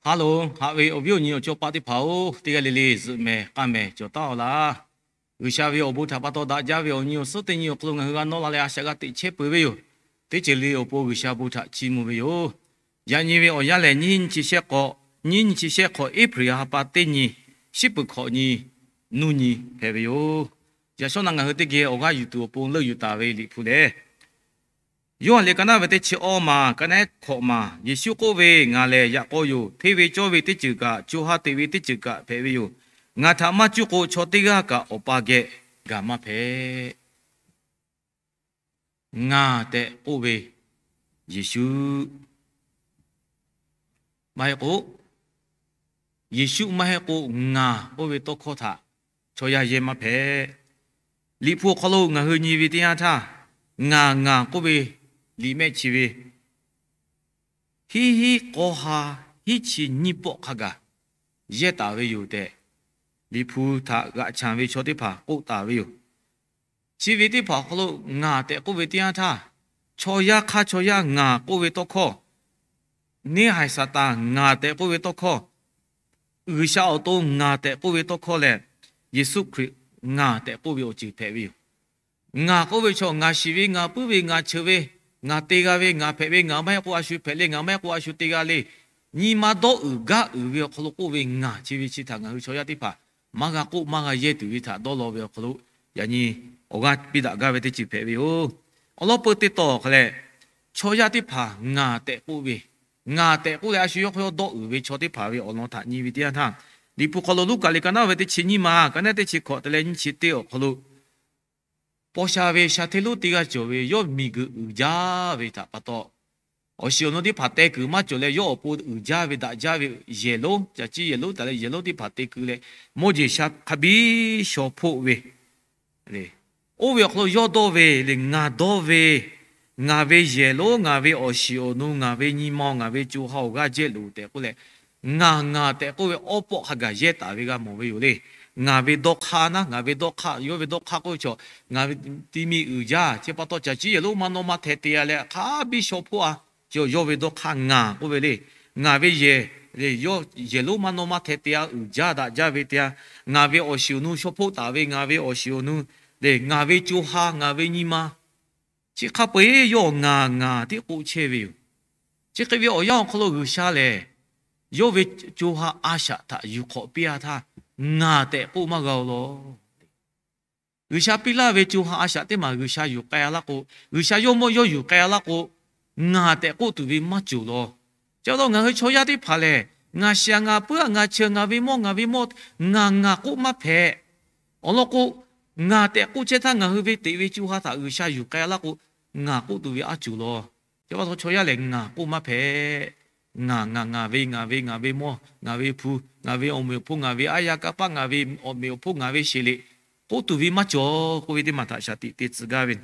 Ha loˬ, haꞈ ve awˬ viˉ awˬ nyi awˬ cawˇ paˆ teˇ hpaˍ-oˬ, teˇ g'aˇ le le zuhꞈ mehˍ k'aˇ mehˍ cawˬ taˉ-aw laˇ. G'uiˬsha ve awˬ bon htaꞈ pa taw daꞈ jaˇ ve awˬ nyi awˬ suhˉ teˇ nyi awˬ hk'aw lo ngaˬ hui g'a nawˇ la leh a shaꞈ g'a teꞈ chehˇ peuˬ ve yoˬ. Teˇ ceuˬ le awˬ pon G'uiˬsha bon htaꞈ chiˇ mvuh ve yoˬ. Yaꞈ nyi ve awˬ yanˇ lehˬ, nyiˇ nyi chi shehˆ k'awꞈ, nyiˇ nyi chi shehˆ hk'awꞈ, April ha pa teˇ nyi, shiˉ peuˬ hkawꞈ nyi, nuˇ nyi hpehꞈ ve yoˬ. Yaꞈ shawˉ naꞈ ngaˬ hui teˇ geh awˬ g'aˇ yuˬ tuˬ awˬ pon leuˆ yuˬ taˍ ve Liꞈ hpu lehˬ, Yoˇhanˬ liꞈ ka naˉ ve teˇ chi awˇ maˬ, ka naˉ hkawꞈ maˬ, Yeˍsuˆ k'oˆ ve, Ngaˬ lehˬ yaꞈ k'aw yoˬ. Hteˇ ve cawˇ ve teˇ ceuˬ kaꞈ, co ha teꞈ ve teˇ ceuˬ kaꞈ hpehꞈ ve yoˬ. Ngaˬ htaꞈ maˇ cuˇ k'o, chaw teˇ g'aˇ kaꞈ Awˬ pa geh gaˬ maˇ hpehꞈ. Ngaˬ tehꞈ k'oˆ ve Yeˍsuˆ maˇ heˆ k'o, Yeˍsuˆ maˇ heˆ k'o, ngaˬ k'oˆ ve tawˇ hkawˇ htaꞈ chaw yaˇ yehˇ maˇ hpehꞈ. Liꞈ hpu awˬ hk'aw lo ngaˬ hui nyi ve teˇ yanˇ htaˇ, ngaˬ ngaˬ k'oˆ ve liꞈ mehˆ chi ve hiˉ hiˉ k'aw ha hiˉ chi nyiˇ pawˆ hk'a gaˬ yehˇ taˍ ve yoˬ tehꞈ, Liꞈ hpu htaꞈ g'aꞈ chanˬ ve chaw teˇ hpaˍ k'oˆ taˍ ve yoˬ. Chi ve teˇ hpaˍ awˬ hk'aw lo ngaˬ tehꞈ k'oˆ ve teˇ yanˇ htaˇ, chaw yaˇ hk'aˇ chaw yaˇ ngaˬ k'oˆ ve tawˇ hkawˇ, neˇ haiˬ Saˍtanˍ ngaˬ tehꞈ k'oˆ ve tawˇ hkawˇ, G'uiˬsha awˬ to ngaˬ tehꞈ k'oˆ ve tawˇ hkawˇ leh, Yeˍsuˆ Hkriꞈ ngaˬ tehꞈ k'oˆ ve awˬ ceuˬ hpehꞈ ve yoˬ. Ngaˬ k'oˆ ve chaw, ngaˬ shiˍ ve, ngaˬ puiˉ ve, ngaˬ cheuˬ ve, ngaˬ te g'a ve, ngaˬ hpehꞈ ve, ngaˬ maˇ heˆ k'o a shu hpehꞈ le, ngaˬ maˇ heˆ k'o a shu te g'a le, nyi ma dawˇ uiˍ gaˇ uiˍ ve awˬ hk'aw lo k'oˆ ve ngaˬ chi ve chi htaꞈ ngaˬ hui chaw yaˇ teˇ hpaˍ maˇ g'a k'oˆ maˇ g'a yehˇ tuˬ ve htaꞈ dawˇ law ve awˬ hk'aw lo, yaꞈ nyi awˬ g'aˇ piˇ daꞈ gaˇ ve teˇ ceuˬ hpehꞈ ve yoˬ. Awˬ lawn peu teˇ tawˬ hk'a leh, chaw yaˇ teˇ hpaˍ ngaˬ tehꞈ k'oˆ ve, ngaˬ tehꞈ k'oˆ leh a shu yawˇ hk'aw yawˇ dawˇ uiˍ ve chaw teˇ hpaˍ ve awˬ lawn htaꞈ nyi ve teˇ yanˇ htaˇ, Liꞈ hpu hk'aw lo Luˉkaꞈ liꞈ ka naˉ ve teˇ chi nyiˇ maˬ, ka naˉ teˇ chi hkawꞈ te leh nyiˇ chi teˇ awˬ hk'aw lo, paw sha ve sha hteˇ lonˉ teˇ g'aˇ cawˬ ve yawˇ miˬguiˬ uiˍ jaˇ ve htaꞈ pa taw, awˬ shiˍ awˬ nu teˇ hpaˍ teh kuiˬ maˇ cawˬ leh yawˇ awˬ pon uiˍ jaˇ ve daꞈ jaˇ ve yehˬ lonˉ, caˬ ciˉ yehˬ lonˉ taˍ leh yehˬ lonˉ teˇ hpaˍ te keu leh, mawˇ jeˬ sha hk'a biˇ shaw hpoˆ ve, oˇ ve awˬ hk'aw lo yawˇ dawˇ ve le, ngaˬ dawˇ ve, ngaˬ ve yehˬ lonˉ, ngaˬ ve awˬ shiˍ awˬ nu, ngaˬ ve nyi ma, ngaˬ ve co ha awˬ g'aˇ jehˇ loˬ tehꞈ k'oˆ leh, ngaˬ ngaˬ tehꞈ k'oˆ ve awˉ pawˆ hk'a gaˬ yehˇ taˍ ve g'a mawˬ ve yoˬ le. Ngaˬ ve dawˇ hk'aˇ naˉ, ngaˬ ve dawˇ hk'aˇ, yawˇ ve dawˇ hk'aˇ k'oˆ ve chaw, ngaˬ ve ti mi uiˍ jaˇ, chi pa taw caˬ ciˉ yehˬ lonˉ maˇ nawˇ maˇ hteh te a leh hk'a biˇ shaw hpoˆ a. Chi yawˇ ve dawˇ hk'aˇ ngaˬ k'oˆ ve le. Ngaˬ ve yehˬ, yehˬ lonˉ maˇ nawˇ maˇ hteh te a, uiˍ jaˇ daꞈ jaˇ ve te a. Ngaˬ ve awˬ shiˍ awˬ nu shaw hpoˆ taˍ ve, ngaˬ ve awˬ shiˍ awˬ nu le, ngaˬ ve co ha, ngaˬ ve nyi ma, chi hk'a peu eˬ yawˇ ngaˬ ngaˬ tiˉ k'oˆ chehˇ ve yoˬ. Chi hk'e ve awˬ yanˇ awˬ hk'aw lo G'uiˬsha lehˬ, yawˇ ve co ha a shaꞈ htaꞈ yuˬ hk'awꞈ piˇ a htaˇ, ngaˬ tehꞈ k'oˆ maˇ g'a-o law. G'uiˬsha piˇ laˇ ve co ha a shaꞈ teˇ maˬ G'uiˬsha yuˬ k'ai a laˇ k'o, G'uiˬsha yawˇ mawˇ yawˇ yuˬ k'ai a laˇ k'o, ngaˬ tehꞈ k'oˆ tuˬ ve maˇ cawˬ law. Chi pa taw ngaˬ hui chaw yaˇ teˇ hpaˍ lehˬ, ngaˬ shiˍ a, ngaˬ puiˉ a, ngaˬ cheuˬ, ngaˬ ve mawˇ ngaˬ ve mawˇ, ngaˬ ngaˬ k'oˆ maˇ hpehꞈ. Awˬ lawn k'o, ngaˬ tehꞈ k'oˆ chehˇ htaˇ ngaˬ hui ve teꞈ ve co ha htaꞈ G'uiˬsha yuˬ k'ai a laˇ k'o, ngaˬ k'oˆ tuˬ ve aˉ cawˬ law. Chi pa taw chaw yaˇ lehˬ ngaˬ k'oˆ maˇ hpehꞈ. Ngaˬ ngaˬ ngaˬ ve, ngaˬ ve ngaˬ ve mawˇ, ngaˬ ve hpu, ngaˬ ve awˬ meꞈ awˬ hponˇ, ngaˬ ve aˉ yaˇ kanˇ paˆ, ngaˬ ve awˬ meꞈ awˬ hponˇ, ngaˬ ve sheˍ leꞈ k'oˆ tuˬ ve maˇ cawˬ k'oˆ ve teˇ maˬ htaꞈ shaˍ tiꞈ te tcuh gaˇ ve.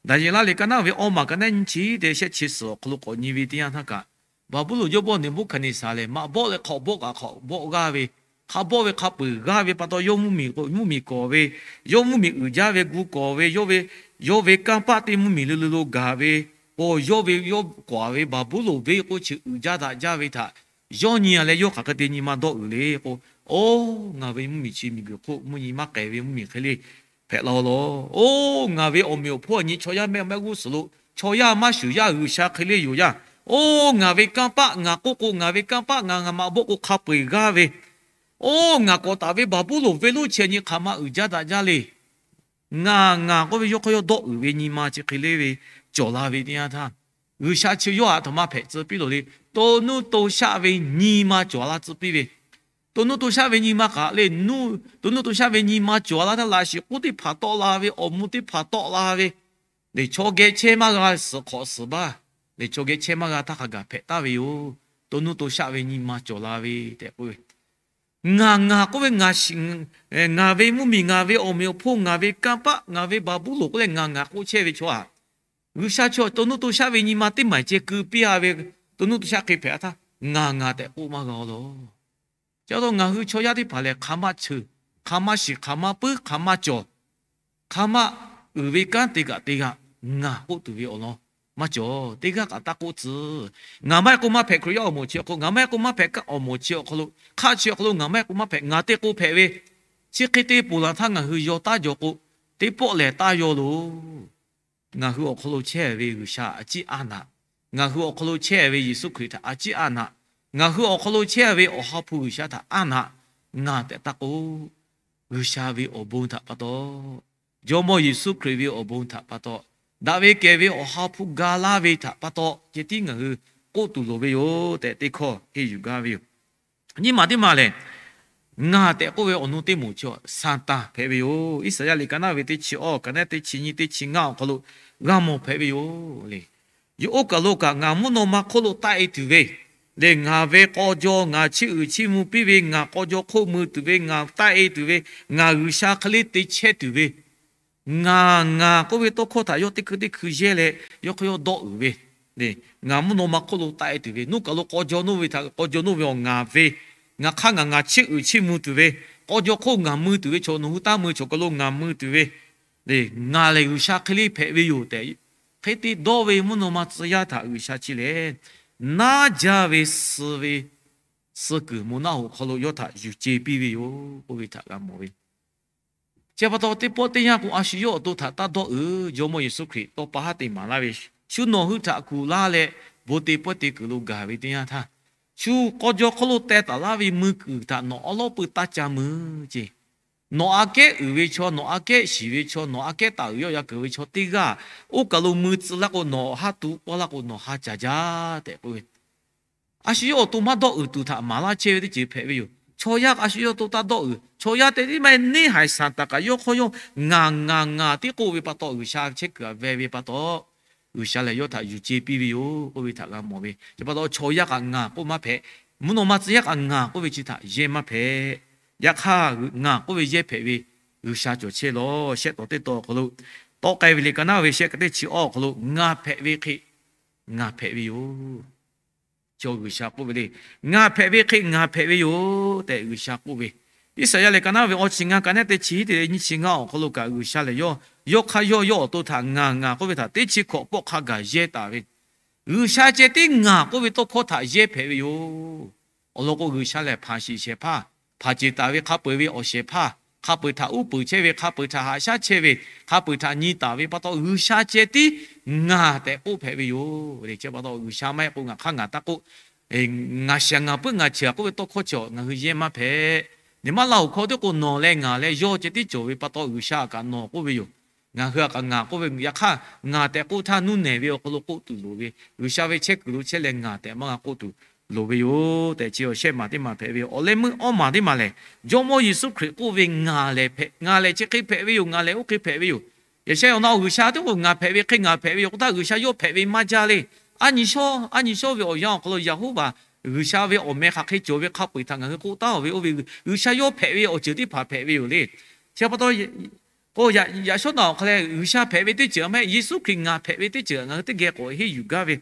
Daˍyeˍlaˆ liꞈ ka naˉ ve awˇ maˬ ka naˉ nyiˇ chi teˇ shehˆ chi suhˍ awˬ hk'aw lo k'awꞈ nyi ve teˇ yanˇ htaˇ kaꞈ, Baˍbuˍlonˍ jawˇmawˇ Neˍbuˆhkaˍneˍsaˍ lehˬ maꞈ bawˆ leh hk'awꞈ bawˆ kaꞈ hk'awꞈ bawˆ g'aˇ ve, hk'a bawˆ ve hk'a peu-eˬ g'aˇ ve pa taw yawˇ mvuhˇmiˬ k'o, mvuhˇmiˬ kawˍ ve, yawˇ mvuhˇmiˬ uiˍ jaˇ ve gu kawˍ ve, yawˇ ve, yawˇ ve kanˇ paˆ teˇ mvuhˇmiˬ le le lo gaˬ ve, k'o yawˇ ve yawˇ kawˍ ve Baˍbuˍlonˍ venˇ k'o chi uiˍ jaˇ daꞈ jaˇ ve htaꞈ yawˇ nyi a leh yawˇ hk'aˬ hk'e te nyi ma dawˇ uiˍ le k'o, oˇ ngaˬ ve mvuhˇmiˬ chi miˬguiˬ hk'oˆ mvuhˇ nyi maˇ k'ehˬ ve mvuhˇmiˬ hk'e le hpehꞈ la-o law. Oˇ ngaˬ ve awˬ meꞈ awˬ hponˇ a nyi chaw yaˇ mehˆ mehˆ g'uˇ suhˍ lo chaw yaˇ maˇ shuˍ yaˇ G'uiˬsha hk'e le yoˬ yaˇ. Oˇ ngaˬ ve kanˇ paˆ ngaˬ k'oˆ k'o, ngaˬ ve kanˇ paˆ ngaˬ ngaˬ maꞈ bawˆ k'o hk'a peu-eˬ g'aˇ ve, oˇ ngaˬ kawꞈ taˍ ve Baˍbuˍlonˍ venˇ lonˉ chi a nyi hk'aˬ ma uiˍ jaˇ daꞈ jaˇ le. Ngaˬ ngaˬ k'oˆ ve yawˇ hk'aw yawˇ dawˇ uiˍ ve nyi ma chi hk'e le ve cawˬ la ve teˇ yanˇ htaˇ, G'uiˬsha chi yawˇ a htoꞈ ma hpehꞈ tcuh piˇ loˬ le. To nuˇ to shaˆ ve nyi ma cawˬ la tcuh piˇ ve, to nuˇ to shaˆ ve nyi ma kaꞈ le, to nuˇ to shaˆ ve nyi ma cawˬ la htaˇ laꞈ shiˍ k'oˆ teˇ hpaˍ tawˆ la ve, awˬ mvuh teˇ hpaˍ tawˆ la ve, lehˬ chaw geh chehˇ maˇ g'a suhˍ hk'awꞈ suhˍ baˇ, lehˬ chaw geh chehˇ maˇ g'a htaˇ hk'a gaˬ hpehꞈ taˍ ve yoˬ. To nuˇ to shaˆ ve nyi ma cawˬ la ve tehꞈ k'oˆ ve, ngaˬ ngaˬ k'oˆ ve, ngaˬ ve mvuhˇmiˬ, ngaˬ ve awˬ meꞈ awˬ hponˇ, ngaˬ ve kanˇ paˆ, ngaˬ ve Baˍbuˍlonˍ k'oˆ leh ngaˬ ngaˬ k'oˆ chehˇ ve chaw aꞈ, G'uiˬsha chaw to nuˇ to shaˆ ve nyi ma teˇ maˬ ceh keu piˇ a ve, to nuˇ to shaˆ hk'e hpehꞈ a htaˇ ngaˬ ngaˬ tehꞈ k'oˆ maˇ g'a-o law. Chi pa taw ngaˬ hui chaw yaˇ teˇ hpaˍ lehˬ hk'aˬ ma cheuˬ, hk'aˬ ma shiˍ, hk'aˬ ma puiˉ, hk'aˬ ma cawˬ, hk'aˬ ma uiˍ ve kanˉ te kaꞈ te g'a, ngaˬ k'oˆ tuˬ ve awˬ lawn Maˇ cawˬ. Teˇ g'aˇ kaꞈ taˇ k'oˆ tcuh. Ngaˬ maˇ heˆ k'o maˇ hpehꞈ, Hkriꞈ yaˇ awˬ moˍ chi awˬ hk'aw lo, ngaˬ maˇ heˆ k'o maˇ hpehꞈ kaˆ awˬ moˍ chi awˬ hk'aw lo, hk'aˆ chi awˬ hk'aw lo ngaˬ maˇ heˆ k'o maˇ hpehꞈ, ngaˬ te k'o hpehꞈ ve, chi hk'e te ponˬ laˬ htaˇ ngaˬ hui yaw taˇ jaw k'o, teˇ pawˆ lehˬ taˇ yaw loˬ. Ngaˬ hui awˬ hk'aw lo chehˇ ve G'uiˬsha a ciˉ aˉ naꞈ, ngaˬ hui awˬ hk'aw lo chehˇ ve Yeˍsuˆ Hkriꞈ htaꞈ a ciˉ aˉ naꞈ, ngaˬ hui awˬ hk'aw lo chehˇ ve Awˬ ha hpu G'uiˬsha htaꞈ aˉ naꞈ ngaˬ tehꞈ taˇ k'oˆ. G'uiˬsha ve awˬ bon htaꞈ pa taw, Jawˇmawˇ Yeˍsuˆ Hkriꞈ ve awˬ bon htaꞈ pa taw, daꞈ ve kehˬ ve Awˬ ha hpu ga laˇ ve htaꞈ pa taw, ceh tiˉ ngaˬ hui k'oˆ tuˬ loˍ ve yoˬ tehꞈ teˇ hkawˇ henˇ yuˬ gaˇ ve yoˬ. Nyiˇ maˬ teˇ maˬ lehˬ, ngaˬ tehꞈ k'oˆ ve awˬ nu teˇ moˍ chi Saˍtanˍ hpehꞈ ve yoˬ. Iˉsaˍyaˆ liꞈ ka naˉ ve teˇ chi awˇ, ka naˉ teˇ chi nyiˇ, teˇ chi ngaˇ awˬ hk'aw lo g'a mawˬ hpehꞈ ve yoˬ le. Yawˇ oˇ kaˬ lo kaꞈ ngaˬ mvuhˇ naw ma hk'oˆ lo taˆ-e tuˬ ve le, ngaˬ ve k'aw jaw ngaˬ chiˇ uiˍ chiˇ mvuh piˇ ve, ngaˬ k'aw jaw hk'oˆ mui tuˬ ve, ngaˬ taˆ-e tuˬ ve, ngaˬ G'uiˬsha hk'e le te chehˇ tuˬ ve, ngaˬ, ngaˬ k'oˆ ve tawˇ hkawˇ htaꞈ yawˇ teˇ hkui teˇ hkui yehˇ leh, yawˇ hk'aw yawˇ dawˆ uiˍ ve, ngaˬ mvuhˇ naw ma hk'oˆ lo taˆ-e tuˬ ve, nuˇ kaˬ lo k'aw jaw nuˇ ve htaꞈ k'aw jaw nuˇ ve awˬ ngaˬ ve, ngaˬ hk'aˇ ngaˬ ngaˬ chiˇ uiˍ chiˇ mvuh tuˬ ve, k'aw jaw hk'oˆ ngaˬ mui tuˬ ve chaw nawˬ hui taˇ mui, chaw kaˬ lo ngaˬ mui tuˬ ve, ngaˬ lehˬ G'uiˬsha hk'e le hpehꞈ ve yoˬ tehꞈ, hk'e te dawˇ ve mvuhˇ naw ma tcuh yaˇ htaꞈ G'uiˬsha chi lehˬ, naˉ jaˇ ve suh ve, suh kuiˬ moˬ naˆ hoꞈ hk'aw lo yawˇ htaꞈ yuˬ ce piˇ ve yoˬ k'oˆ ve htaꞈ g'a mawˬ ve. Chi pa taw teˇ pawˆ teˇ yanˇ k'o, a shu yawˇ awˬ to htaꞈ taˇ dawˆ uiˍ. Jawˇmawˇ Yeˍsuˆ Hkriꞈ tawˇ pa haˉ te maˍ laˇ ve, shu nawˬ hui htaꞈ kuˬ laˇ leh, bon te pawehˇ te kuiˬ lo gaˬ ve teˇ yanˇ htaˇ, shu k'aw jaw hk'oˆ lo teh taˍ laˇ ve mui kuiˬ htaꞈ nawˬ awˉ lawˉ pui taˇ ca mui ce. Nawˬ aꞈ kehˉ uiˍ ve chaw, nawˬ aꞈ kehˉ shiˍ ve chaw, nawˬ aꞈ kehˉ taˍ uiˍ yawˆ ya kuiˬ ve chaw teˇ g'aˇ, oˇ kaˬ lo mui tcuh laˇ k'o, nawˬ awˬ haˉ tu pawˇ laˇ k'o, nawˬ ha caˬ jaˇ tehꞈ k'oˆ ve. A shu yawˇ awˬ to maˇ dawˆ uiˍ tuˬ htaꞈ maˍ laˇ chehˇ ve teˇ ceuˬ hpehꞈ ve yoˬ. Chaw yaˇ a shu yawˇ awˬ to taˇ dawˆ uiˍ. Chaw yaˇ te tiˉ maˇ heˆ, neˇ haiˬ Saˍtanˍ kaꞈ yawˇ hk'aw yawˇ ngaˬ ngaˬ ngaˬ tiˉ k'oˆ ve pa taw, G'uiˬsha chehˇ kuiˬ aꞈ ve pa taw, G'uiˬsha lehˬ yawˇ htaꞈ yuˬ ce piˇ ve yoˬ k'oˆ ve htaꞈ g'a mawˬ ve. Chi pa taw chaw yaˇ kaꞈ ngaˬ k'oˆ maˇ hpehꞈ, mvuhˇ naw ma tcuh yaˇ kaꞈ ngaˬ k'oˆ ve chi htaꞈ yehˇ maˇ hpehꞈ. Yaꞈ hk'aˇ, ngaˬ k'oˆ ve yehˇ hpehꞈ ve G'uiˬsha cawˬ chehˇ lawˬ. Shehˆ tawˍ teˇ tawˍ awˬ hk'aw lo, tawˆ k'ai ve liꞈ ka naˉ ve shehˆ ka teˇ chi awˇ awˬ hk'aw lo, ngaˬ hpehꞈ ve hk'e ngaˬ hpehꞈ ve yoˬ. Chaw G'uiˬsha k'oˆ ve le, ngaˬ hpehꞈ ve hk'e ngaˬ hpehꞈ ve yoˬ tehꞈ G'uiˬsha k'oˆ ve. Iˉsaˍyaˆ liꞈ ka naˉ ve awˇ chi ngaˇ ka naˉ teˇ chi hiˉ te leh nyiˇ chi ngaˇ awˬ hk'aw lo kaꞈ G'uiˬsha lehˬ yawˇ, yawˇ hk'aˇ yawˇ yawˇ awˬ to htaꞈ ngaˬ ngaˬ k'oˆ ve htaꞈ teˇ chi hkawꞈ pawˆ hk'a gaˬ yehˇ taˍ ve, G'uiˬsha ceh tiˉ ngaˬ k'oˆ ve tawˇ hkawˇ htaꞈ yehˇ hpehꞈ ve yoˬ. Awˬ lawn k'o, G'uiˬsha lehˬ hpanˍ shiˍ shehˍ hpaˇ, hpanˍ ceˬ taˍ ve hk'a peu-eˬ ve awˬ shehˍ hpaˇ, hk'a peu-eˬ htaꞈ uˉ peunˍ chehˇ ve, hk'a peu-eˬ htaꞈ haꞈ shaˉ chehˇ ve, hk'a peu-eˬ htaꞈ nyi taˍ ve pa taw, G'uiˬsha ceh tiˉ ngaˬ tehꞈ k'oˆ hpehꞈ ve yoˬ. Chi pa taw G'uiˬsha maˇ heˆ k'o ngaˬ hk'aˇ ngaˬ taˇ k'oˆ, ngaˬ shiˍ ngaˬ puiˉ ngaˬ chi aꞈ k'oˆ ve tawˇ hkawˇ chi ngaˬ hui yehˇ maˇ hpehꞈ. Nyi maˇ laˇ hoꞈ hkawˇ teˇ k'o nawˬ leh ngaˬ leh yawˇ ceh tiˉ cawˬ ve pa taw, G'uiˬsha kaꞈ nawˬ k'oˆ ve yoˬ. Ngaˬ hui kaꞈ ngaˬ k'oˆ ve, yaꞈ hk'aˇ ngaˬ tehꞈ k'oˆ htaˇ nuˇ nehˬ ve awˬ hk'aw lo k'oˆ tuˬ loˍ ve, G'uiˬsha ve chehˇ kuiˬ lo chehˇ leh ngaˬ tehꞈ maˇ g'a k'oˆ tuˬ loˍ ve yoˬ tehꞈ chi awˬ shehˆ maˬ teˇ maˬ hpehꞈ ve. Awˬ leh meuˇ awˇ maˬ teˇ maˬ lehˬ, Jawˇmawˇ Yeˍsuˆ Hkriꞈ k'oˆ ve, ngaˬ lehˬ hpehꞈ, ngaˬ lehˬ chi hk'e hpehꞈ ve yoˬ, ngaˬ lehˬ oˇ hk'e hpehꞈ ve yoˬ. Yaꞈ sheh awˬ na awˬ G'uiˬsha teˇ k'o ngaˬ hpehꞈ ve hk'e ngaˬ hpehꞈ ve yoˬ k'oˆ htaˇ, G'uiˬsha yawˇ hpehꞈ ve maˇ jaˇ le. Aˉ nyi shawˉ, aˉ nyi shawˉ ve awˬ yanˇ awˬ hk'aw lo Yeˍhoˉvaˬ G'uiˬsha ve awˬ meh hk'aˬ hk'e cawˬ ve hk'a peu-eˬ htaꞈ ngaˬ hui k'oˆ taˉ-oˬ ve, oˇ ve G'uiˬsha yawˇ hpehꞈ ve awˬ ceuˬ teˇ hpaˍ hpehꞈ ve yoˬ le. Chi pa taw k'o, yaꞈ shawˉ naˬ awˬ hk'a leh G'uiˬsha hpehꞈ ve teˇ ceuˬ maˇ heˆ, Yeˍsuˆ Hkriꞈ ngaˬ hpehꞈ ve teˇ ceuˬ ngaˬ hui teˇ geh k'awꞈ henˇ yuˬ gaˇ ve.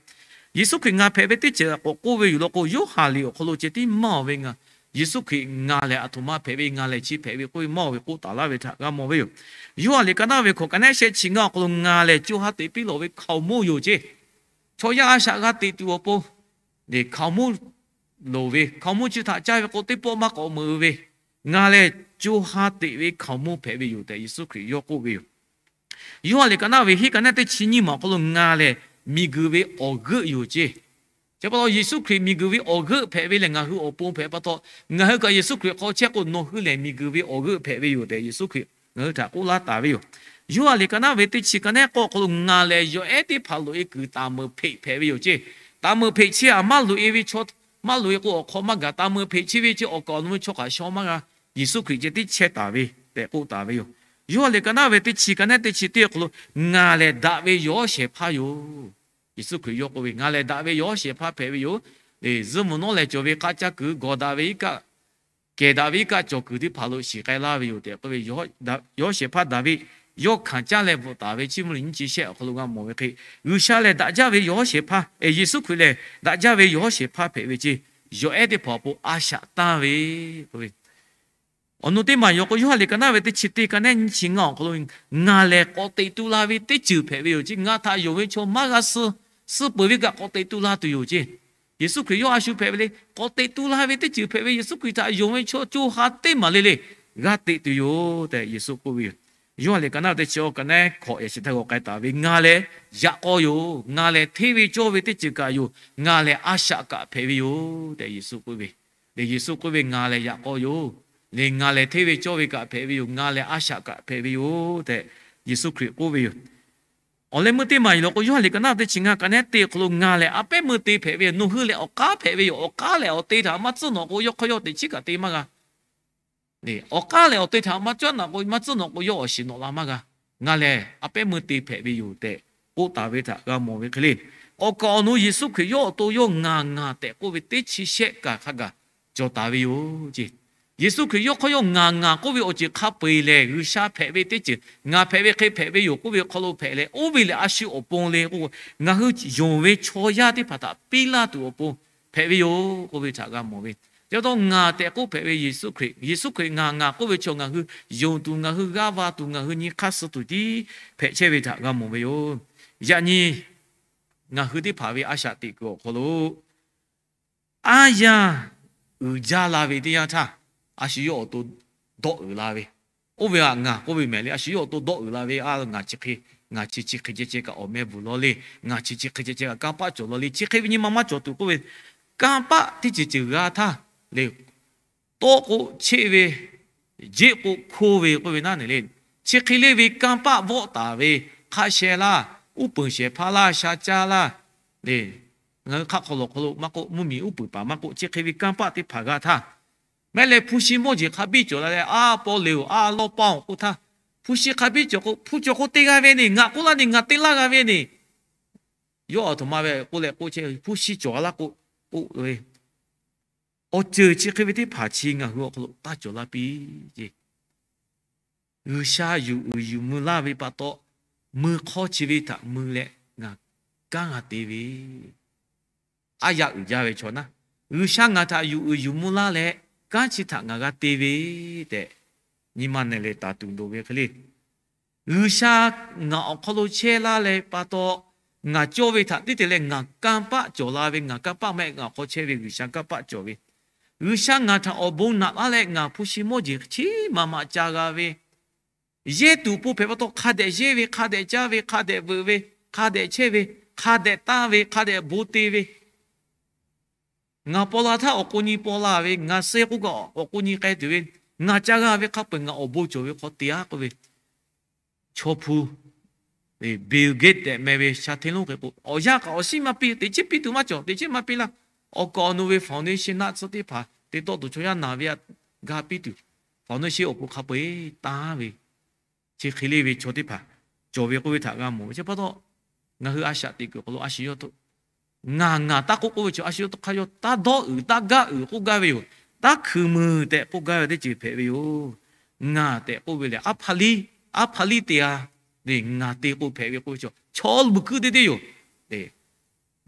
Yeˍsuˆ Hkriꞈ ngaˬ hpehꞈ ve teˇ ceuˬ k'awꞈ k'oˆ ve yoˬ law k'o, Yoˇhanˬ liꞈ awˬ hk'aw lo ceh tiˉ maˇ-oˬ ve, ngaˬ Yeˍsuˆ Hkriꞈ ngaˬ lehˬ aˬ htoꞈ ma hpehꞈ ve, ngaˬ lehˬ chi hpehꞈ ve k'oˆ ve maˇ-oˬ ve k'oˆ taˍ laˇ ve htaꞈ g'a mawˬ ve yoˬ. Yoˇhanˬ liꞈ ka naˉ ve hkawꞈ ka naˉ shehˆ chi ngaˇ awˬ hk'aw lo, ngaˬ lehˬ co ha teꞈ piˇ lawˬ ve hkaoˍmonˇ yoˬ ceˇ. Chaw yaˇ a shaꞈ g'a teꞈ tuˬ awˬ pon, hkaoˍmonˇ loˍ ve, hkaoˍmonˇ chi htaꞈ caˇ ve k'o teˇ pawˆ maˇ k'awꞈ meuꞈ ve, ngaˬ lehˬ co ha teꞈ ve hkaoˍmonˇ hpehꞈ ve yoˬ tehꞈ Yeˍsuˆ Hkriꞈ yawˇ k'oˆ ve yoˬ. Yoˇhanˬ liꞈ ka naˉ ve hiˉ ka naˉ teˇ chi nyiˇ maˬ awˬ hk'aw lo, ngaˬ lehˬ miˬguiˬ ve awˬ g'euˆ yoˬ ceˇ. Chi pa taw Yeˍsuˆ Hkriꞈ miˬguiˬ ve awˬ g'euˆ hpehꞈ ve lehˬ, ngaˬ hui awˬ pon hpehꞈ pa taw, ngaˬ hui kaꞈ Yeˍsuˆ Hkriꞈ hk'aw chehˇ k'o, nawˬ hui lehˬ miˬguiˬ ve awˬ g'euˆ hpehꞈ ve yoˬ tehꞈ Yeˍsuˆ Hkriꞈ ngaˬ hui htaꞈ k'oˆ laˇ taˍ ve yoˬ. Yoˇhanˬ liꞈ ka naˉ ve teˇ chi ka naˉ k'awˇ awˬ hk'aw lo, ngaˬ lehˬ yawˬ ehˉ teˇ hpaˍ loꞈ-e kuiˬ taˍ meuꞈ hpeꞈ hpehꞈ ve yoˬ ceˇ. Taˍ meuꞈ hpeꞈ chi aꞈ maˇ loꞈ-e ve chaw, maˇ loꞈ-e k'o awˬ hk'aw maˇ gaˬ. Taˍ meuꞈ hpeꞈ chi ve chi awˬ kaˍ awˬ nu ve chaw hk'aˬ shaw maˇ g'a. Yeˍsuˆ Hkriꞈ ceh tiˉ chehˇ taˍ ve tehꞈ k'oˆ taˍ ve yoˬ. Yoˇhanˬ liꞈ ka naˉ ve teˇ chi ka naˉ teˇ chi teˇ awˬ hk'aw lo, ngaˬ lehˬ daꞈ ve yawˬ shehˍ hpaˇ yoˬ. Yeˍsuˆ Hkriꞈ yawˇ k'oˆ ve, ngaˬ lehˬ daꞈ ve yawˬ shehˍ hpaˇ hpehꞈ ve yoˬ. Zuhˇ mvuhˬ nawˉ lehˬ cawˬ ve k'a caˇ kuiˬ gawˬ daꞈ ve iˉ kaˆ, kehˬ daꞈ ve iˉ kaˆ cawˬ kuiˬ teˇ hpaˍ lo shiˍ k'ai laˇ ve yoˬ tehꞈ k'oˆ ve, yawˬ shehˍ hpaˇ Daˍviˆ yawˇ hkanˍ caˇ leh bvuhꞈ taˍ ve Chiˇ mvuh liꞈ nyiˇ chi shehˆ awˬ hk'aw lo g'a mawˬ ve hk'e, G'uiˬsha lehˬ daꞈ jaˇ ve yawˬ shehˍ hpaˇ, Yeˍsuˆ Hkriꞈ lehˬ daꞈ jaˇ ve yawˬ shehˍ hpaˇ hpehꞈ ve ceˇ. Yawˬ ehˉ teˇ hpaˍ awˬ pon a shaꞈ tanˇ ve k'oˆ ve, awˬ nu teˇ maˬ yoˬ k'o, Yoˇhanˬ liꞈ ka naˉ ve teˇ chi teˇ ka naˉ nyiˇ chi ngaˇ awˬ hk'aw lo, ngaˬ lehˬ k'awꞈ teꞈ tu la ve teˇ ceuˬ hpehꞈ ve yoˬ ceˇ. Ngaˬ htaꞈ yonˍ ve chaw maˇ g'a suh. suh peuˬ ve kaꞈ k'awꞈ teꞈ tu la tuˬ yoˬ ceˇ. Yeˍsuˆ Hkriꞈ yawˇ a shu hpehꞈ ve le, k'awꞈ teꞈ tu la ve teˇ ceuˬ hpehꞈ ve Yeˍsuˆ Hkriꞈ htaꞈ yonˍ ve chaw co ha teˇ maˬ le le g'a teꞈ tuˬ yoˬ tehꞈ Yeˍsuˆ k'oˆ ve yoˬ. Yoˇhanˬ liꞈ ka naˉ teˇ chi awˬ ka naˉ hkawꞈ yaꞈ shehˍ htaˇ g'awˬ k'ai taˍ ve, Ngaˬ lehˬ yaꞈ k'aw yoˬ. Ngaˬ lehˬ hteˇ ve cawˇ ve teˇ ceuˬ kaꞈ yoˬ. Ngaˬ lehˬ a shaꞈ kaꞈ hpehꞈ ve yoˬ tehꞈ Yeˍsuˆ k'oˆ ve. Yeˍsuˆ k'oˆ ve, Ngaˬ lehˬ yaꞈ k'aw yoˬ. Lehˬ ngaˬ lehˬ hteˇ ve cawˇ ve kaꞈ hpehꞈ ve yoˬ. Ngaˬ lehˬ a shaꞈ kaꞈ hpehꞈ ve yoˬ tehꞈ Yeˍsuˆ Hkriꞈ k'oˆ ve yoˬ. Awˬ leh meuˇ teˇ maˬ yoˬ law k'o, Yoˇhanˬ liꞈ ka naˉ teˇ chi ngaˇ ka naˉ teˇ awˬ hk'aw lo, Ngaˬ lehˬ a pehˉ meuˇ te hpehꞈ ve yoˬ. Nawˬ hui lehˬ awˬ k'aˉ hpehꞈ ve yoˬ. Awˬ k'aˉ lehˬ awˬ te htaꞈ maˇ tcuhˉ nawꞈ k'o, yawˇ hk'aˇ yawˇ teꞈ chiˉ kaꞈ te maˇ g'a. Awˬ k'aˉ lehˬ awˬ te htaꞈ maˇ cawˇ naꞈ k'o, maˇ tcuhˉ nawꞈ k'o, yawˇ awˬ shiˍ nawꞈ la maˇ g'a. Ngaˬ lehˬ a pehˉ meuˇ te hpehꞈ ve yoˬ tehꞈ k'oˆ taˍ ve htaꞈ g'a mawˬ ve hk'e le. Awˬ kaˍ awˬ nu Yeˍsuˆ Hkriꞈ yawˇ awˬ to yawˇ ngaˬ ngaˬ tehꞈ k'oˆ ve teˇ chi shehˆ kaꞈ hk'a gaˬ cawˬ taˍ ve yoˬ ceˇ. Yeˍsuˆ Hkriꞈ yawˇ hk'aˇ yawˇ ngaˬ ngaˬ k'oˆ ve awˬ ceuˬ hk'a peu-eˬ lehˬ, G'uiˬsha hpehꞈ ve teˇ ceuˬ, ngaˬ hpehꞈ ve hk'e hpehꞈ ve yoˬ k'oˆ ve hk'aw lo hpehꞈ leh, oˇ ve lehˬ a shu awˬ pon le k'o, ngaˬ hui yonˍ ve chaw yaˇ teˇ hpaˍ htaꞈ piˇ laˇ tuˬ awˬ pon hpehꞈ ve yoˬ k'oˆ ve htaꞈ g'a mawˬ ve. Chi pa taw ngaˬ tehꞈ k'oˆ hpehꞈ ve Yeˍsuˆ Hkriꞈ, Yeˍsuˆ Hkriꞈ ngaˬ ngaˬ k'oˆ ve chaw ngaˬ hui yonˍ tuˬ, ngaˬ hui g'aˇ va tuˬ, ngaˬ hui nyi hk'aˇ suh tuˬ tiˉ hpehꞈ chehˇ ve htaꞈ g'a mawˬ ve yoˬ. Yaꞈ nyi ngaˬ hui teˇ hpaˍ ve a shaꞈ teꞈ kuiˬ awˬ hk'aw lo aˉ yaˇ uiˍ jaˇ la ve teˇ yanˇ htaˇ, a shu yawˇ awˬ to dawˆ uiˍ la ve, oˇ ve htaꞈ ngaˬ k'oˆ ve mehˍ le. A shu yawˇ awˬ to dawˆ uiˍ la ve, a, ngaˬ chi hk'e, ngaˬ chi chi hk'e ceh ceh kaꞈ awˬ meh bvuhˬ law le, ngaˬ chi chi hk'e ceh ceh kaꞈ kanˇ paˆ cawˬ law le, chi hk'e ve nyi ma maˇ cawˬ tuˬ k'oˆ ve, kanˇ paˆ teˇ ceuˬ ceuˬ g'a htaˇ le, tawˆ k'o cheˆ ve, jeˆ k'o hkoˇ ve k'oˆ ve naˉ neˬ le. Chi hk'e le ve kanˇ paˆ vawˆ taˍ ve, hk'a sheh laˇ, uˉ peunˍ shehˍ hpaˇ laˇ, sha caˇ laˇ le, ngaˬ hui hk'aˆ hk'aw lawˬ hk'aw lo maˇ k'oˆ, mvuhˇmiˬ uˉ peunˍ paˍ maˇ k'oˆ, chi hk'e ve kanˇ paˆ teˇ hpaˍ g'a htaˇ, mehˉ leh hpu shi mawˇ jeˬ hk'a biˇ cawˬ la leh, a paw le-oˬ, a lawˇ paˇ-oˬ k'oˆ htaˇ, hpu shi hk'a biˇ cawˬ k'o, hpu cawˬ k'o te g'a ve neˬ, ngaˬ k'oˆ laˇ neˬ, ngaˬ te laˇ g'a ve neˬ, yawˇ aˬ htoꞈ ma ve k'oˆ leh k'oˆ chehˇ, hpu shi cawˬ a laˇ k'o, k'oˆ ve awˬ ceuˬ chi hk'e ve teˇ hpaˍ chi ngaˬ hui awˬ hk'aw lo taˇ cawˬ laˇ piˇ ceˇ. G'uiˬsha yuˬ uiˍ yuˬ mvuh laˇ ve pa taw, mui hk'awˇ chi ve htaꞈ mui leh ngaˬ kanˉ g'a te ve, aˉ yaˇ uiˍ jaˇ ve chaw naˉ, G'uiˬsha ngaˬ htaꞈ yuˬ uiˍ yuˬ mvuh laˇ leh, kanˉ chi htaꞈ ngaˬ g'a te ve tehꞈ, nyi ma nehˬ leh taˍ tuˬ loˍ ve hk'e le. G'uiˬsha ngaˬ awˬ hk'aw lo chehˇ laˇ leh pa taw, ngaˬ cawˇ ve htaꞈ tiˉ te leh ngaˬ kanˇ paˆ cawˬ la ve, ngaˬ kanˇ paˆ maˇ heˆ, ngaˬ hk'aw chehˇ ve G'uiˬsha kanˇ paˆ cawˬ ve. G'uiˬsha ngaˬ htaꞈ awˬ bon naꞈ laˇ leh ngaˬ hpu shi mawˇ jeˬ chi maꞈ maꞈ ca g'a ve, yehˇ tuˬ awˬ pon hpehꞈ pa taw, hk'a dehꞈ yehˇ ve, hk'a dehꞈ caˇ ve, hk'a dehꞈ veuꞈ ve, hk'a dehꞈ chehˇ ve, hk'a dehꞈ tanˇ ve, hk'a dehꞈ bon te ve, ngaˬ paw la htaˇ awˬ k'o nyi paw la ve, ngaˬ suh k'oˆ kaꞈ awˬ k'o nyi k'ai tuˬ ve, ngaˬ ca g'a ve hk'a peu-eˬ ngaˬ awˬ bon cawˬ ve hk'aw te-a k'oˆ ve, chaw hpu Bill Gates tehꞈ meh ve sha hteˇ lonˉ hk'e k'o, awˬ yanˇ kaꞈ awˬ shinˉ maˇ piˇ, teꞈ chiˉ piˇ tuˬ maˇ cawˬ, teꞈ chiˉ maˇ piˇ laˇ. Awˬ kaˍ awˬ nu ve foundation naˆ tsuhˇ teˇ hpaˍ te tawˆ tuˬ chaw yaˇ naˬ ve aꞈ ga piˇ tuˬ, foundation awˬ pon hk'a peu-eˬ tanˇ ve, chi hk'e le ve chaw teˇ hpaˍ cawˬ ve k'oˆ ve htaꞈ g'a mawˬ ve. Chi pa taw, ngaˬ hui a shaꞈ teꞈ kuiˬ awˬ hk'aw lo a shu yawˇ ngaˬ ngaˬ taˇ k'oˆ k'oˆ ve chaw, a shu yawˇ htaꞈ hk'a yawˇ taˇ dawˇ uiˍ taˇ gaˇ uiˍ k'oˆ gaˇ ve yoˬ. Taˇ hkuiˬ muiˬ tehꞈ k'oˆ gaˇ ve teˇ ceuˬ hpehꞈ ve yoˬ. Ngaˬ tehꞈ k'oˆ ve lehˬ, aˉ hpaˇ liˇ, aˉ hpaˇ liˇ te-a. Ngaˬ te k'o hpehꞈ ve k'oˆ ve chaw, chaw luˬ kuiˇ teˇ teˇ yoˬ.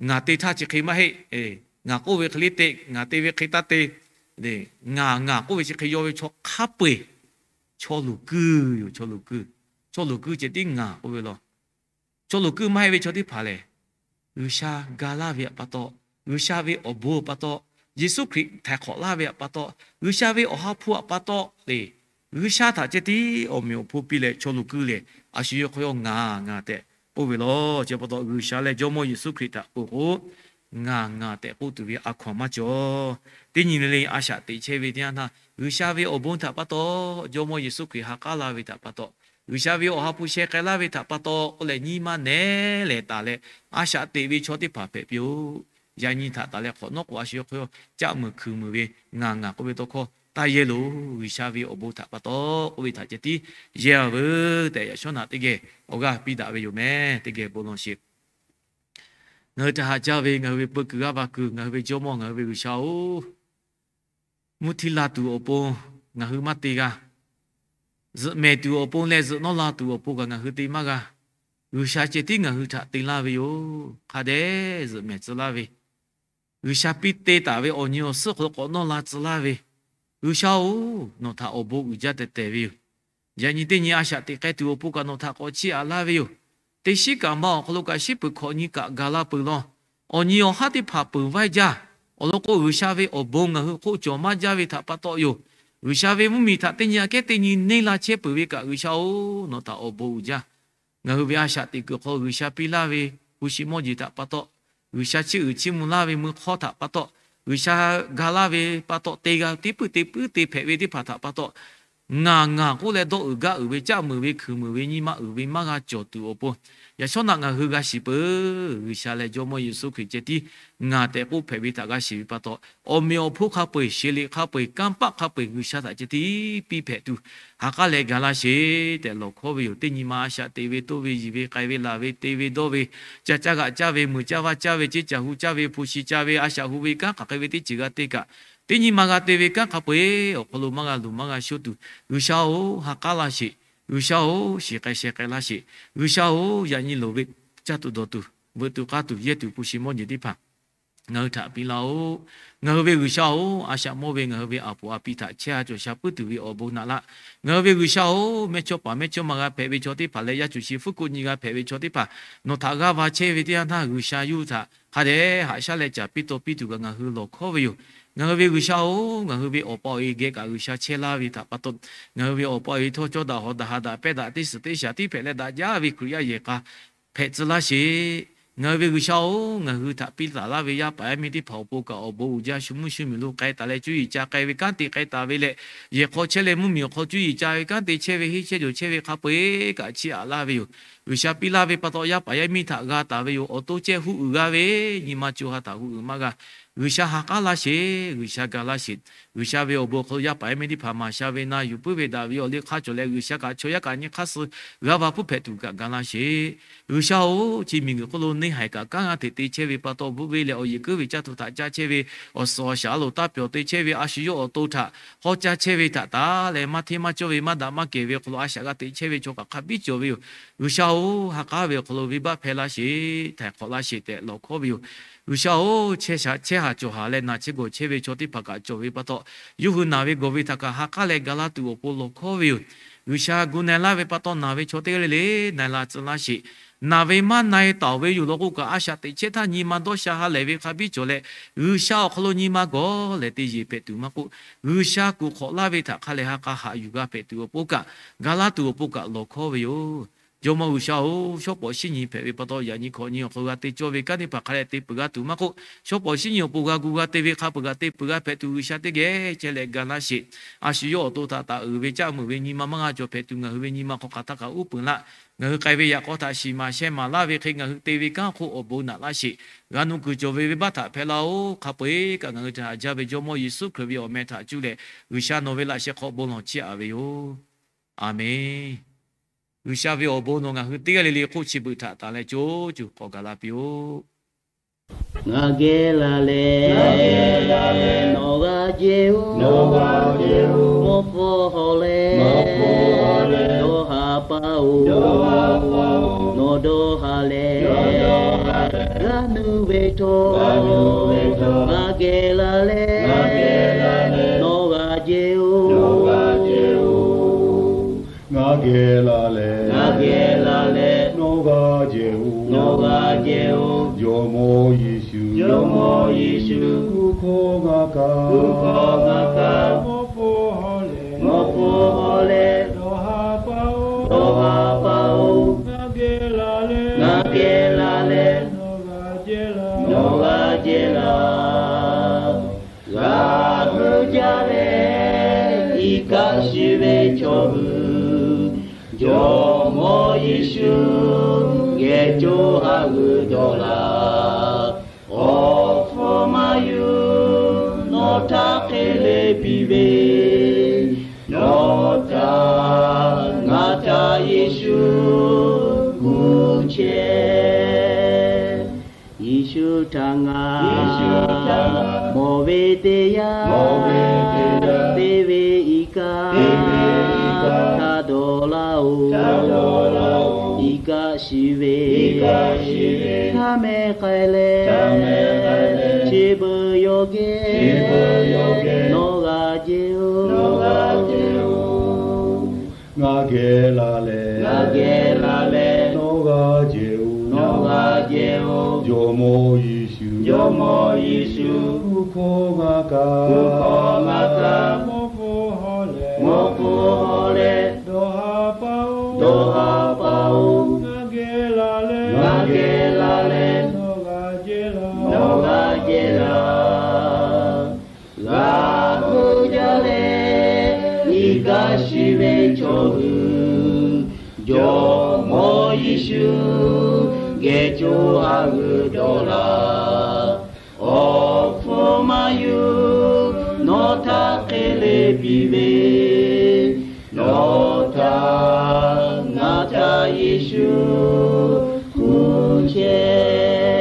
Ngaˬ te htaˇ chi hk'e maˇ heˆ. Ngaˬ k'oˆ ve hk'e le te, ngaˬ te ve hk'e taˇ te. Ngaˬ ngaˬ k'oˆ ve chi hk'e yaw ve chaw hk'a peu-eˬ chaw luˬ kuiˇ yoˬ. Chaw luˬ kuiˇ, chaw luˬ kuiˇ ceh tiˉ ngaˬ k'oˆ ve law. Chaw luˬ kuiˇ maˇ heˆ ve chaw teˇ hpaˍ lehˬ, G'uiˬsha ga laˇ ve pa taw, G'uiˬsha ve awˬ bon pa taw, Yeˍsuˆ Hkriꞈ htaiˍ hk'awꞈ laˇ ve pa taw, G'uiˬsha ve awˬ ha hpu pa taw le, G'uiˬsha htaꞈ ceh tiˉ awˬ meꞈ awˬ hponˇ piˇ leh chaw luˬ kuiˇ lehˬ, a shu yawˇ hk'aw yawˇ ngaˬ ngaˬ tehꞈ k'oˆ ve law. Chi pa taw G'uiˬsha leh Jawˇmawˇ Yeˍsuˆ Hkriꞈ htaꞈ k'oˆ k'o, ngaˬ ngaˬ tehꞈ k'oˆ tuˬ ve a hkaw-anˬ maˇ cawˬ. Teˇ nyi le le a shaꞈ teꞈ chehˇ ve teˇ yanˇ htaˇ, G'uiˬsha ve awˬ bon htaꞈ pa taw, Jawˇmawˇ Yeˍsuˆ Hkriꞈ ha k'aˉ laˇ ve htaꞈ pa taw, G'uiˬsha ve awˬ ha hpu sheh k'ai laˇ ve htaꞈ pa taw k'oˆ leh, nyi ma nehˉ lehˬ taˍ leh a shaꞈ teꞈ ve chaw teˇ hpaˍ hpehꞈ piˇ-oˆ. Yaꞈ nyi htaꞈ taˍ leh hk'awꞈ nawˉ k'o, a shu yawˇ hk'aw yawˇ caˆ meuˍ hkuiˬ meuˍ ve ngaˬ ngaˬ k'oˆ ve tawˇ hkawˇ taˇ yehˇ loˬ. G'uiˬsha ve awˬ bon htaꞈ pa taw k'oˆ ve htaꞈ ceh tiˉ yehˇ-a veuˬ tehꞈ, yaꞈ shawˉ naꞈ teˇ geh awˬ g'aˇ piˇ daꞈ ve yoˬ meh. Teˇ geh bon law sheˍ. Ngaˬ hui htaꞈ haꞈ jaˇ ve ngaˬ hui ve peu kuiˬ g'aˇ va kuiˬ, ngaˬ hui ve Jawˇmawˇ, ngaˬ hui ve G'uiˬsha-oˬ, mvuhˇ htiˇ la tuˬ awˬ pon ngaˬ hui maˇ te g'a. Zuhꞈ mehˍ tuˬ awˬ pon leh zuhꞈ nawˇ la tuˬ awˬ pon kaꞈ ngaˬ hui te maˇ g'a. G'uiˬsha ceh tiˉ ngaˬ hui htaꞈ te laˇ ve yoˬ. Hk'a dehꞈ zuhꞈ mehˍ tcuh laˇ ve, G'uiˬsha piˇ te taˍ ve awˬ nyi awˬ suhˉ hk'aw lo k'awꞈ nawˇ la tcuh laˇ ve, G'uiˬsha-oˬ, nawˬ htaꞈ awˬ bon uiˍ jaˇ tehˬ tehˬ ve yoˬ. Yaꞈ nyi teˇ nyi a shaꞈ teꞈ k'ai tuˬ awˬ pon kaꞈ nawˬ htaꞈ k'awꞈ chiˇ aꞈ laˇ ve yoˬ. teˇ shiˉ kaꞈ ma awˬ hk'aw lo kaꞈ shiˉ peuˬ hkawꞈ nyi kaꞈ gaˬ la peuˬ law. Awˬ nyi awˬ haˉ teˇ hpaˍ peuˬ vaiˇ jaˇ. Awˬ lawn k'o, G'uiˬsha ve awˬ bon ngaˬ hui hk'oˆ cawˬ maˇ jaˇ ve htaꞈ pa taw yoˬ. G'uiˬsha ve mvuhˇmiˬ htaꞈ teˇ nyi aꞈ kehˉ teˇ nyi neˇ la chehˇ peuˬ ve kaꞈ, G'uiˬsha-oˬ, nawˬ htaꞈ awˬ bon uiˍ jaˇ. Ngaˬ hui ve a shaꞈ teꞈ kuiˬ hk'aw G'uiˬsha piˇ laˇ ve hpu shi mawˇ jeˬ htaꞈ pa taw, G'uiˬsha chiˇ uiˍ chiˇ mvuh laˇ ve mui hk'awˇ htaꞈ pa taw, G'uiˬsha ga laˇ ve pa taw te g'a tiˉ puiˉ te puiˉ te hpehꞈ ve teˇ hpaˍ htaꞈ pa taw, ngaˬ ngaˬ k'oˆ leh dawˇ uiˍ gaˇ uiˍ ve, caˆ meuˍ ve, hkuiˬ meuˍ ve nyi ma uiˍ ve maˇ g'a cawˬ tuˬ awˬ pon, yaꞈ shawˉ naꞈ ngaˬ hui g'a shiˍ peuˬ. G'uiˬsha leh Jawˇmawˇ Yeˍsuˆ Hkriꞈ ceh tiˉ ngaˬ tehꞈ k'oˆ hpehꞈ ve htaꞈ g'a shiˍ ve pa taw, awˬ meꞈ awˬ hponˇ hk'a peu-eˬ, sheˍ liꞈ hk'a peu-eˬ, kanˇ paˆ hk'a peu-eˬ G'uiˬsha htaꞈ ceh tiˉ piˇ hpehꞈ tuˬ, ha k'aˉ leh ga laˇ sheˍ tehꞈ lawˬ hkawˉ ve yoˬ. Teˇ nyi ma a shaꞈ teꞈ ve, toˇ ve, yiˬ ve, k'ai ve, laˬ ve, te ve, dawˇ ve, ca caˇ g'aꞈ caˇ ve, muiˬ caˇ vaˇ caˇ ve, ceˇ caˬ hu caˇ ve, hpu shi ca ve, a shaꞈ hu ve kanˉ hk'aˬ hk'e ve teˇ ceuˬ g'a te kaꞈ, teˇ nyi ma g'a te ve kanˉ hk'a peu-eˬ awˬ hk'aw lo maˇ g'a luˬ maˇ g'a shoˆ tuˬ, G'uiˬsha-oˬ, ha k'aˉ laˇ sheˍ. G'uiˬsha-oˬ, shiˍ k'ai sheh k'ai laˇ sheˍ. G'uiˬsha-oˬ, yaꞈ nyi loˍ ve caˇ tuˬ dawˬ tuˬ, veuꞈ tuˬ k'aˇ tuˬ, yehˇ tuˬ hpu shi mawˇ jeˬ teˇ hpaˍ ngaˬ hui htaꞈ piˇ laˇ-oˆ. Ngaˬ hui ve G'uiˬsha-oˬ, a shaꞈ mawˇ ve ngaˬ hui ve a poˍ a piˇ htaꞈ chehˇ ha cawˬ sha puiˉ tuˬ ve awˬ bon naꞈ laˇ. Ngaˬ hui ve G'uiˬsha-oˬ, mehˇchawˇ paˍ mehˇchawˇma g'a hpehꞈ ve chaw teˇ hpaˍ leh yaˇ cuˬ shi fuˉ kuˆ nyi g'a hpehꞈ ve chaw teˇ hpaˍ, nawˬ htaꞈ g'aˇ va chehˇ ve teˇ yanˇ htaˇ, G'uiˬsha yawˇ hui htaꞈ hk'a dehꞈ haꞈ shaˉ leh caˍ piˇ taw piˇ tuˬ kaꞈ ngaˬ hui lawˬ hkawˉ ve yoˬ. Ngaˬ hui ve G'uiˬsha-oˬ, ngaˬ hui ve awˬ pa awˬ e geh kaꞈ G'uiˬsha chehˇ laˇ ve htaꞈ pa taw, ngaˬ hui ve awˬ pa awˬ e htawˇ cawˇ daꞈ hawˍ daꞈ ha daꞈ pehˇ daꞈ teˇ suhˍ teˇ shaˍ tiˉ hpehꞈ leh daꞈ jaˇ ve Hkriꞈ yaˇ yehˬ k'a hpehꞈ tcuh laˇ sheˍ. Ngaˬ hui ve G'uiˬsha-oˬ, ngaˬ hui htaꞈ piˇ taˍ laˇ ve yaˇ paˍ yaˇ miˇ teˇ hpaˍ awˬ pon kaꞈ awˬ bon uiˍ jaˇ, shu mvuhˇ shu miˬ lo k'ai taˍ leh cuˇ yiˍ ca k'ai ve kanˉ te k'ai taˍ ve leh, yehˬ hk'aw chehˇ leh mvuhˇmiˬ awˬ hk'aw cuˇ yiˍ ca ve kanˉ te chehˇ ve, henˇ chehˇ jawˬ chehˇ ve hk'a peu-eˬ kaꞈ chiˇ aꞈ laˇ ve yoˬ. G'uiˬsha piˇ laˇ ve pa taw yaˇ paˍ yaˇ miˇ htaꞈ g'a taˍ ve yoˬ. Awˬ to ceh hu uiˍ g'a ve, nyi ma co ha htaꞈ hu uiˍ maˇ g'a. G'uiˬsha ha k'aˉ laˇ sheˍ, G'uiˬsha ga laˇ sheˍ. G'uiˬsha ve awˬ bon hk'aw lo yaˇ paˍ yaˇ miˇ teˇ hpaˍ maˍ sha ve na yuˬ puiˉ ve daꞈ ve awˬ liˇ hk'aˇ cawˬ leh G'uiˬsha kaꞈ chaw yaˇ kaꞈ nyi hk'aˇ suh g'a va puiˉ hpehꞈ tuˬ kaꞈ ga laˇ sheˍ. G'uiˬsha-oˬ, chi miˬguiˬ hk'oˆ lo neˇ haiˬ kaꞈ kanˉ g'a hteꞈ te chehˇ ve pa taw, bvuhˆ ve leh awˬ yeˬ kuiˉ ve caˇ tuˬ htaꞈ caˇ chehˇ ve, awˬ suhˍ awˬ shaˍ a loˍ taˇ pyawˬ te chehˇ ve, a shu yawˇ awˬ to htaꞈ hawˉ caˇ chehˇ ve htaꞈ taˍ leh maˇ hteˇ maˇ cawˇ ve maˇ daꞈ maˇ kehˬ ve awˬ hk'aw lo a shaꞈ g'a teꞈ chehˇ ve chaw kaꞈ hk'a biˉ cawˬ ve yoˬ. G'uiˬsha-oˬ, ha k'aˉ ve awˬ hk'aw lo venˇbaˆ hpehˇ laˇ sheˍ, htaiˍ hk'awꞈ laˇ sheˍ tehꞈ lawˬ hkawˉ ve yoˬ. G'uiˬsha-oˬ, chehˇ sha chehˇ haˍ cawˬ haˍ leh naˬ chehˇ gawˬ chehˇ ve chaw teˇ hpaˍ kaꞈ cawˬ ve pa taw, yawˇ hui naˬ ve gawˬ ve htaꞈ kaꞈ ha k'aˉ leh ga laˇ tuˬ awˬ pon lawˬ hkawˉ ve yoˬ. G'uiˬsha gu na e laˇ ve pa taw naˬ ve chaw teˇ g'aˇ le le na e la tcuh laˇ sheˍ. Naˬ ve maˇ na e taˍ ve yoˬ law k'o kaꞈ, a shaꞈ teꞈ chehˇ htaˇ nyi ma dawˇ sha ha lehˬ ve hk'a biˉ cawˬ leh, G'uiˬsha awˬ hk'aw lo nyi ma gawˬ leh te yeˬ hpehꞈ tuˬ maˇ k'oˆ, G'uiˬsha kuˬ hk'awꞈ laˇ ve htaꞈ hk'a lehˬ ha k'a haꞈ yuˬ g'a hpehꞈ tuˬ awˬ pon kaꞈ, ga laˇ tuˬ awˬ pon kaꞈ lawˬ hkawˉ ve yoˬ. Jawˇmawˇ G'uiˬsha-oˬ, shawˉ pawˍ shiˉ nyi hpehꞈ ve pa taw, yaꞈ nyi hkawꞈ nyi awˬ hk'aw lo g'a te cawˇ ve kanˉ teˇ hpaˍ hk'a leh te peuˬ g'a tuˬ maˇ k'oˆ, shawˉ pawˍ shiˉ nyi awˬ pon g'a gu g'a te ve hk'a peuˬ kaꞈ te peuˬ g'a hpehꞈ tuˬ G'uiˬsha teˇ geh chehˇ leh ga laˇ sheˍ. A shu yawˇ awˬ to htaꞈ taˍ uiˍ ve caˆ meuˍ ve nyi ma maˇ g'a cawˬ hpehꞈ tuˬ ngaˬ hui ve nyi ma hk'aw hk'aˬ htaˇ kaꞈ uˉ peunˍ laˇ. Ngaˬ hui k'ai ve yaꞈ k'aw htaꞈ shiˍ maˍ sheh maˍ laˇ ve hk'e ngaˬ hui te ve kanˉ hk'oˆ awˬ bon naꞈ laˇ sheˍ. G'a nu kuiˬ cawˬ ve venˇbaˆ htaꞈ hpehˇ laˇ-oˆ. Hk'a peu-eˬ kaꞈ ngaˬ hui htaꞈ haꞈ jaˇ ve Jawˇmawˇ Yeˍsuˆ Hkriꞈ ve awˬ meh htaꞈ cuˇ leh G'uiˬsha nawˬ ve laꞈ sheh hk'aw bon lawˬ chiˇ aꞈ ve yoˬ. A menˬ. G'uiˬsha ve awˬ bon nawˬ ngaˬ hui teˇ g'aˇ le le hk'oˆ chi beuꞈ htaꞈ tanˬ leh co cuˬ k'awꞈ gaˬ la piˇ-oˆ. Ngaˬ geh la leh, nawˬ g'a jehˇ-oˬ, mawˇ hpfuhˇ haw leh, dawˇ ha paˇ-oˬ, nawˬ dawˇ ha leh, g'a nuˇ ve htawˇ, ngaˬ geh la leh, nawˬ g'a jehˇ-oˬ. Ngaˬ geh la leh, ngaˬ geh la leh, nawˬ g'a jehˇ-oˬ, nawˬ g'a jehˇ-oˬ. Jawˇmawˇ Yeˍsuˆ, Jawˇmawˇ Yeˍsuˆ, kuˬ hkawˇ ngaˬ kaꞈ, kuˬ hkawˇ ngaˬ kaꞈ, mawˇ hpfuhˇ haw leh, mawˇ hpfuhˇ haw leh, dawˇ ha paˇ-oˬ, dawˇ ha paˇ-oˬ. Ngaˬ geh la leh, ngaˬ geh la leh, nawˬ g'a jehˇ la, nawˬ g'a jehˇ la. G'a gu jaˇ leh, iˉ kaˆ shiˍ ve chaw hui, Jawˇmawˇ Yeˍsuˆ geh co ha g'uiˬ dawˬ laˇ. Awˬ hpfuhˇ maˇ yuˬ, nawˬ htaꞈ hk'e le piˇ ve, nawˬ htaꞈ ngaˬ htaꞈ Yeˍsuˆ gu chehˇ. Yeˍsuˆ htaꞈ ngaˬ, Yeˍsuˆ htaꞈ ngaˬ, mawˬ ve teˇ yanˇ, mawˬ ve teˇ yanˇ, te ve iˉ kaˆ, te ve iˉ kaˆ, htaꞈ dawˬ laˇ-oˬ, htaꞈ dawˬ laˇ-oˬ. Iˉ kaˆ shiˍ ve, iˉ kaˆ shiˍ ve, hk'a meh k'ai leh, hk'a meh k'ai leh, chi beuꞈ yawˇ geh, chi beuꞈ yawˇ geh, nawˬ g'a jehˇ-oˬ, nawˬ g'a jehˇ-oˬ. Ngaˬ geh la leh, ngaˬ geh la leh, nawˬ g'a jehˇ g'a jehˇ-oˬ. Jawˇmawˇ Yeˍsuˆ, Jawˇmawˇ Yeˍsuˆ, hkunˉ hkawˇ ngaˬ kaꞈ, hkunˉ hkawˇ ngaˬ kaꞈ, mawˇ hpu haw leh, mawˇ hpu haw leh, dawˇ ha paˍ-oˬ, dawˇ ha paˍ-oˬ, ngaˬ geh la leh, ngaˬ geh la leh, nawˬ g'a jehˇ laˇ, nawˬ g'a jehˇ laˇ. G'a heuˆ jaˇ leh, iˉ kaˆ shiˍ ve chaw hui, Jawˇmawˇ Yeˍsuˆ geh co ha g'euꞈ dawˬ laˇ. Awˬ hpfuhˇ maˇ yuˬ, nawˬ htaꞈ hk'e le piˇ ve, nawˬ htaꞈ ngaˬ htaꞈ Yeˍsuˆ hkunˉ chehˇ.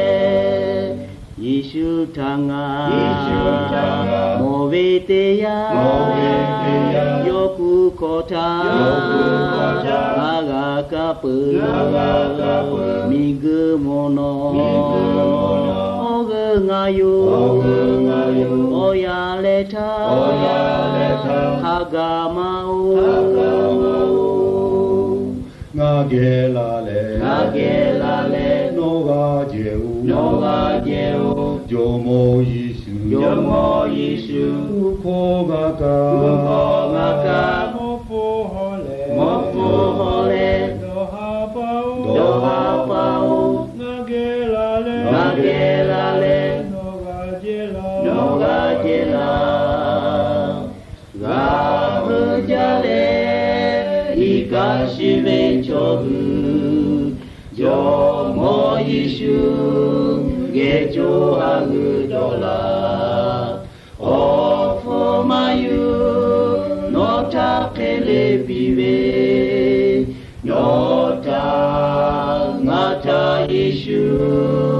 Yeˍsuˆ htaꞈ ngaˬ, Yeˍsuˆ htaꞈ ngaˬ, mawˬ ve teˇ yanˇ, mawˬ ve teˇ yanˇ, yawˇ kuˬ hkawˇ htaˇ, yawˇ kuˬ hkawˇ htaˇ, ngaˬ g'a kaˇ peuˬ, ngaˬ g'a kaˇ peuˬ, miˬguiˬ mawˬ nawˬ, miˬguiˬ mawˬ nawˬ, awˬ g'euˆ ngaˬ yoˬ, awˬ g'euˆ ngaˬ yoˬ, awˬ yanˇ leh htaˇ, awˬ yanˇ leh htaˇ, hk'a gaˬ ma-oˬ, hk'a gaˬ ma-oˬ. Ngaˬ geh la leh, ngaˬ geh la leh, nawˬ g'a jehˇ-oˬ, nawˬ g'a jehˇ-oˬ. Jawˇmawˇ Yeˍsuˆ, Jawˇmawˇ Yeˍsuˆ, hkunˉ hkawˇ ngaˬ kaꞈ, hkunˉ hkawˇ ngaˬ kaꞈ, mawˇ hpu haw leh, mawˇ hpu haw leh, dawˇ ha paˍ-oˬ, ngaˬ geh la leh, ngaˬ geh la leh, nawˬ g'a jehˇ laˇ, nawˬ g'a jehˇ laˇ. G'a heuˆ jaˇ leh, iˉ kaˆ shiˍ ve chaw hui, Jawˇmawˇ Yeˍsuˆ geh co ha g'euꞈ dawˬ laˇ. Awˬ hpfuhˇ maˇ yuˬ, nawˬ htaꞈ hk'e le piˇ ve, nawˬ htaꞈ ngaˬ htaꞈ Yeˍsuˆ